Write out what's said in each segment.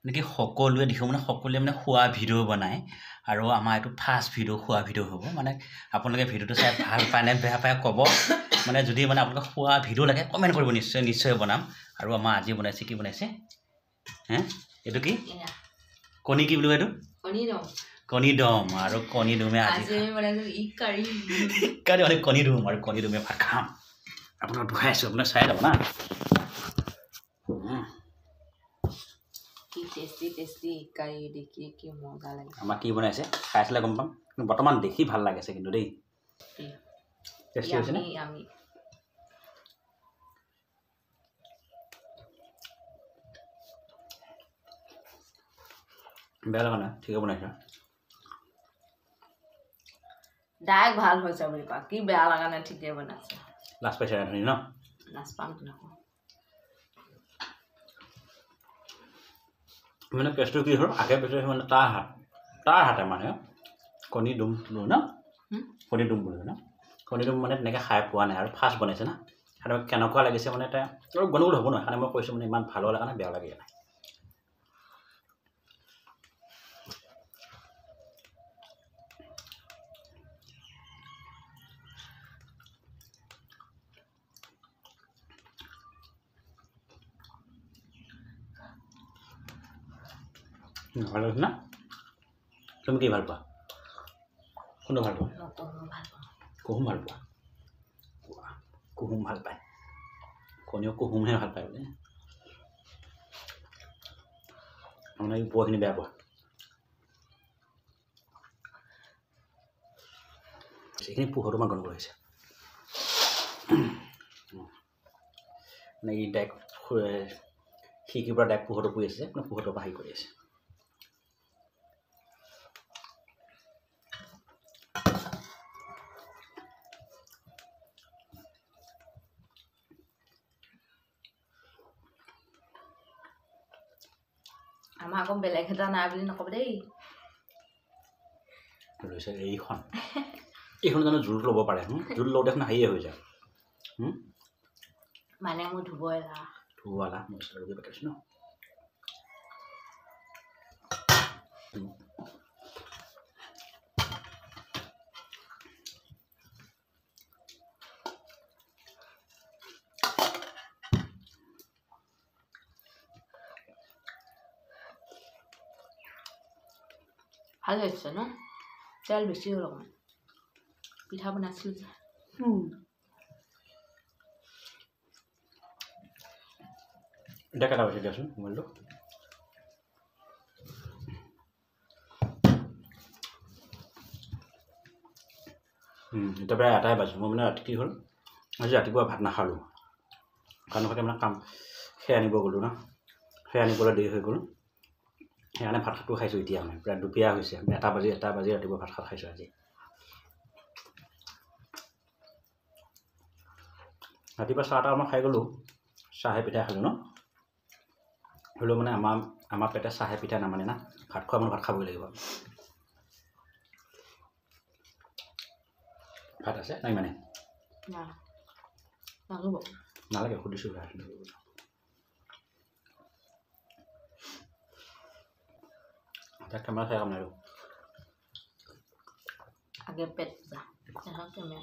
নেকি সকলোৱে দেখিব, মানে সকলোৱে মানে খোৱা ভিডিঅ' বনায় আৰু আমাৰ এইটো ফাৰ্ষ্ট ভিডিঅ', খোৱা ভিডিঅ' হ'ব। মানে আপোনালোকে ভিডিঅ'টো চাই ভাল পায় নে বেয়া পায় ক'ব। মানে যদি মানে আপোনালোকে খোৱা ভিডিঅ' লাগে কমেণ্ট কৰিব, নিশ্চয় নিশ্চয় বনাম। আৰু আমাৰ আজি বনাইছে, কি বনাইছে হে, এইটো কি কণী, কি বুলি কয় এইটো? কণী দম। আৰু কণী দমে আজি মানে কণী দম আৰু কণী দমে ভাত খাম। আপোনাক দুখাই আছোঁ, আপোনাক চাই যাব না। আমাক কি বনাইছে খাই চালে গম পাম, কিন্তু বৰ্তমান দেখি ভাল লাগিছে কিন্তু দেই। টেষ্টি হৈছে নে? বেয়া লগা নাই, ঠিকে বনাইছে। ডাইৰেক্ট ভাল হৈছে বুলি কোৱা, কি বেয়া লগা নাই, ঠিকে বনাইছে। লাজ পাইছে ৰান্ধনি ন? লাজ পাম তেনেকুৱা। মানে কেছটো কি হ'ল, আগে পিছে মানে তাৰ হাতে মানে কণী দম ন, কণী দম বুলি ন, কণী দম মানে তেনেকৈ খাই পোৱা নাই আৰু ফাৰ্ষ্ট বনাইছে না, আৰু কেনেকুৱা লাগিছে মানে এটা অলপ গণ্ডগোল হ'ব নহয়, সেইকাৰণে মই কৈছোঁ মানে ইমান ভালো লগা নাই, বেয়া লাগে নাই। ভাল হৈছে না? তুমি কি ভাল পোৱা? কোনটো ভাল পোৱা? কুহুম ভাল পোৱা? কুহুম ভাল পায়, কণীও কুহুমহে ভাল পায় বোলে। মানে ওপৰখিনি বেয়া পোৱা। সেইখিনি পোহৰটো আমাৰ গণ্ডগোল হৈছে। মানে ই ডাইৰেক্ট খিৰিকীৰ পৰা ডাইৰেক্ট পোহৰটো পৰি আছে, মানে পোহৰটোৰ পৰা হেৰি কৰি আছে। আমাৰ আকৌ বেলেগ এটা নাই বুলি নক'ব দেই। লৈছে এইখন, এইখন জানো জোল ল'ব পাৰে? জোল লওঁতে এখন হেৰিয়ে হৈ যায়। মানে মোৰ ধুব এলাহ। ধুব এলাহ, মই ৰুকি পেলাইছোঁ ন। ভাল লাগিছে ন? তেল বেছি হ'ল অকণমান, পিঠা বনাইছিলোঁ যে। এতিয়া কেইটা বাজিছে দিয়াচোন মোবাইলটো? এতিয়া প্ৰায় এটাই বাজিছে। মই মানে ৰাতি কি হ'ল, আজি ৰাতিপুৱা ভাত নাখালোঁ, কাৰণ নোখোৱাকৈ মানে কাম সেই আনিব গ'লোঁ ন, সেই আনিবলৈ দেৰি হৈ গ'ল, সেইকাৰণে ভাত খাটো খাইছোঁ এতিয়া। মানে প্ৰায় দুপৰীয়া হৈছে, এটা বাজি ৰাতিপুৱা ভাত খাইছোঁ আজি। ৰাতিপুৱা চাহ তাহ মই খাই গ'লোঁ, চাহে পিঠাই খালোঁ ন। হ'লেও মানে আমাৰ আমাৰ পেটে চাহে পিঠা নামানে না, ভাত খোৱা মানুহ ভাত খাবই লাগিব। ভাত আছে নাই মানে নালাগে, সুধিছোঁ। তাক কেমেৰা চাই কাম নাই আৰু। আগে পেট পূজা, কেমেৰা।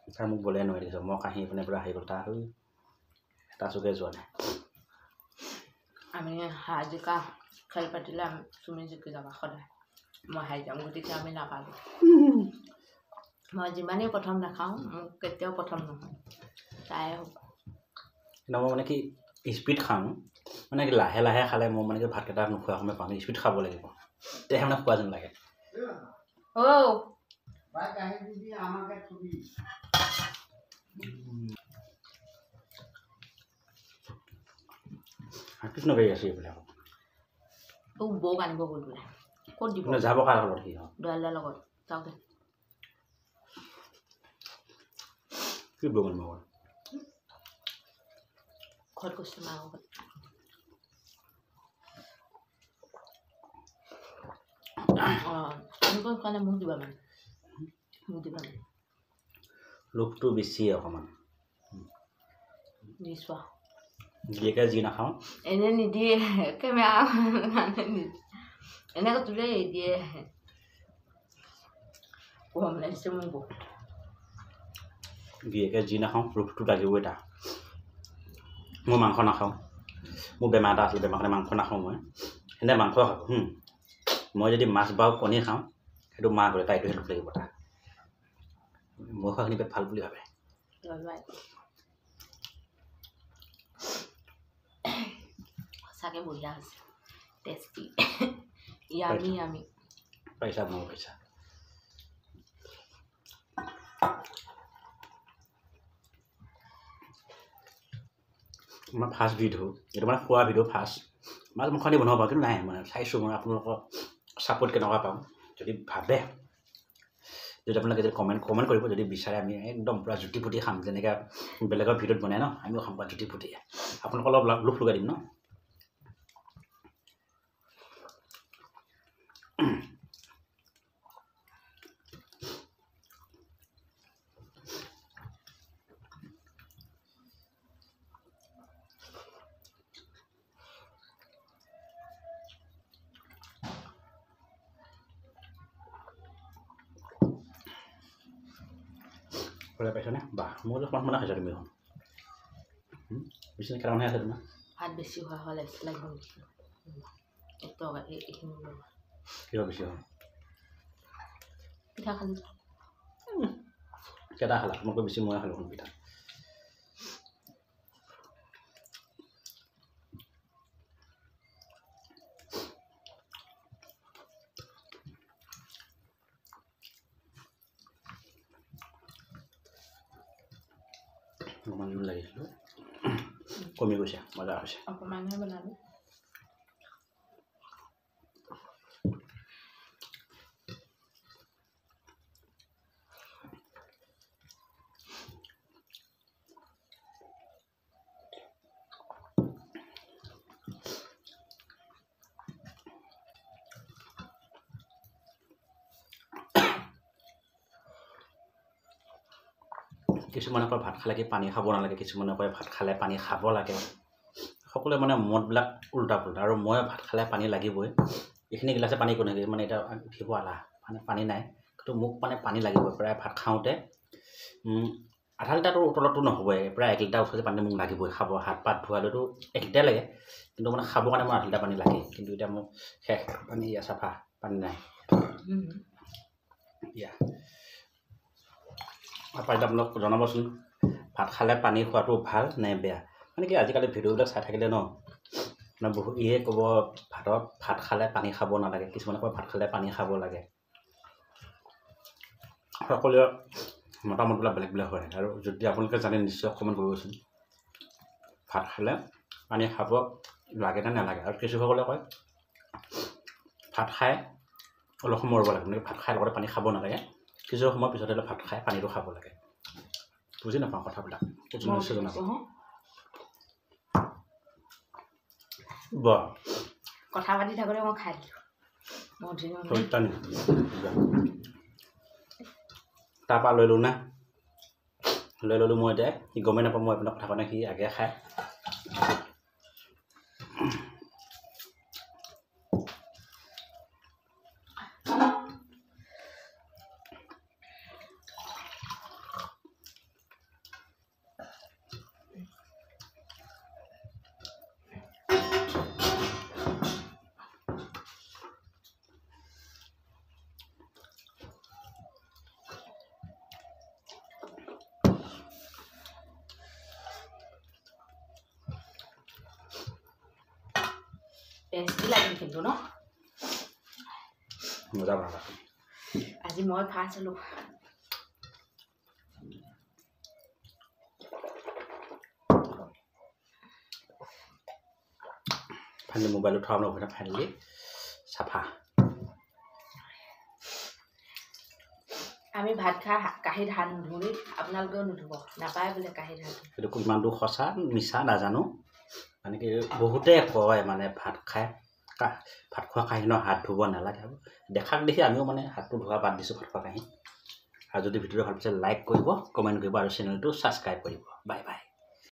তাৰ মোক বলে নোৱাৰি দিছোঁ, মই কাঁহী পিনে পূৰা আহি গ'ল, তাৰ এটা চুকে যোৱা নাই। আমি হাৰ জিকা খেল পাতিলে আমি তুমি জিকি যাবা সদায়, মই হাৰি যাম, গতিকে আমি নাপালোঁ। মই যিমানেই প্ৰথম নাখাওঁ, মোক কেতিয়াও প্ৰথম নহয়, তাই হ'ব। মই মানে কি স্পীড খাওঁ, মানে কি লাহে লাহে খালে মই মানে কি ভাতকেইটা নোখোৱা সময় পাওঁ, স্পীড খাব লাগিব তেতিয়াহে মানে খোৱা যেন লাগে। অ' কৃষ্ণ গাড়ী আছে এইবিলাক। তোক বৌক আনিব গ'ল বোলে, ক'ত দিব? যাব কাৰ লগত? সি দয়ালদাৰ লগত যাওঁতে। কি বৌক আনিব গ'ল? ঘৰত গৈছোঁ, মাৰ ঘৰত। অঁ, কাৰণে মোক দিবা, মানে মোক দিবা। লোভটো বেছি অকণমান। দিছোৱা গিৰিয়েকে যি নাখাওঁ এনে নিদিয়ে, কেমেৰা এনেকৈ তোলে দিয়ে। গৰম লাগিছে মোৰ বহুত। গিৰিয়েকে যি নাখাওঁ প্ৰুফটো লাগিবই তাৰ। মই মাংস নাখাওঁ, মোৰ বেমাৰ এটা আছিলে, বেমাৰ কাৰণে মাংস নাখাওঁ মই। সেনে মাংস খাব, মই যদি মাছ বা কণী খাওঁ সেইটো মা গ'লে তাইটোহে লোভ লাগিব তাৰ। মই খোৱাখিনি পেট ভাল বুলি ভাবে। সঁচাকৈ বঢ়িয়া হৈছে, টেষ্টি, য়ামি য়ামি। পইচা বনাব পইচা। আমাৰ ফাৰ্ষ্ট ভিডিঅ' এইটো, মানে খোৱা ভিডিঅ' ফাৰ্ষ্ট। মাছ মাংস আনি বনাব পাৰোঁ, কিন্তু নাই মানে চাইছোঁ মই আপোনালোকৰ ছাপোৰ্ট কেনেকুৱা পাওঁ। যদি ভাবে, যদি আপোনালোকে যদি কমেণ্ট কমেণ্ট কৰিব যদি বিচাৰে, আমি একদম পূৰা জুতি পুতি খাম, যেনেকৈ বেলেগৰ ভিডিঅ'ত বনাই ন, আমিও খাম পূৰা জুতি পুতি। আপোনালোকক অলপ লোভ লগাই দিম ন। পাইছানে? বাহ, মোৰ সমান মানে খাইছা তুমি এখন। বেছি কেইটামানহে আছে তোমাৰ? ভাত বেছি হোৱা হ'লে লাগিব নেকি? কিয় বেছি হ'ল? পিঠা খালোঁ। কেইটা খালা? তোমাতকৈ বেছি মই খালোঁ পিঠা। অকণমান জোল লাগিছিলোঁ, কমি গৈছে, মজা হৈছে। অকণমানহে বনালোঁ। কিছুমানে কয় ভাত খালে কি পানী খাব নালাগে, কিছুমানে কয় ভাত খালে পানী খাব লাগে। সকলোৱে মানে মতবিলাক উল্টা পুল্টা। আৰু মই ভাত খালে পানী লাগিবই। এইখিনি গিলাচে পানী কোনে মানে এতিয়া ভিব আলাহ মানে পানী নাই, কিন্তু মোক মানে পানী লাগিবই। প্ৰায় ভাত খাওঁতে আধা লিটাৰটোৰ তলততো নহ'বই, প্ৰায় 1 লিটাৰ ওচৰতে পানী মোক লাগিবই। খাব হাত পাত ধোৱালৈতো 1 লিটাৰ লাগে, কিন্তু মানে খাবৰ কাৰণে মোৰ আধা লিটাৰ পানী লাগেই। কিন্তু এতিয়া মোক শেষ পানী, চাফা পানী নাই। ইয়া পাৰিলে আপোনালোক জনাবচোন, ভাত খালে পানী খোৱাটো ভাল নে বেয়া? মানে কি আজিকালি ভিডিঅ'বিলাক চাই থাকিলে ন, মানে বহু ইয়ে ক'ব ভাত খালে পানী খাব নালাগে, কিছুমানে কয় ভাত খালে পানী খাব লাগে। সকলোৰে মতামতবিলাক বেলেগ বেলেগ হৈ থাকে। আৰু যদি আপোনালোকে জানে নিশ্চয় কমেণ্ট কৰিবচোন, ভাত খালে পানী খাব লাগে নে নালাগে? আৰু কিছুসকলে কয় ভাত খাই অলপ সময় ৰ'ব লাগে, মানে ভাত খাই লগতে পানী খাব নালাগে, কিছু সময় পিছতে ভাত খাই পানীটো খাব লাগে। বুজি নাপাওঁ কথাবিলাক, নিশ্চয় জনাব। কথা পাতি থাকোঁতে মই খাই দিলোঁ। তাৰপৰা লৈ ল'লোঁ না, লৈ ল'লোঁ মই। এতিয়া সি গমেই নাপাওঁ মই আপোনাক কথা কোৱা, সি আগে খায়। টেষ্টি লাগিল কিন্তু ন, মজা বনালা আজি। মই ফাৰ্ষ্ট হ'লোঁ। ফাইনেলি মোবাইলটো থোৱা ন, ফাইনেলি চাফা। আমি ভাত খাই কাঁহীত হাত নুধুই, আপোনালোকেও নুধুব নাপায় বোলে কাঁহীত হাত। সেইটো কিমানটো সঁচা মিছা নাজানো, মানে কি বহুতে কয় মানে ভাত খাই ভাত খোৱা কাঁহীত হাত ধুব নালাগে। আৰু দেখাক দেখি আমিও মানে হাতটো ধোৱা বাদ দিছোঁ ভাত খোৱা কাঁহীত। আৰু যদি ভিডিঅ'টো ভাল পাইছে লাইক কৰিব, কমেণ্ট কৰিব আৰু চেনেলটো ছাবস্ক্ৰাইব কৰিব। Bye bye.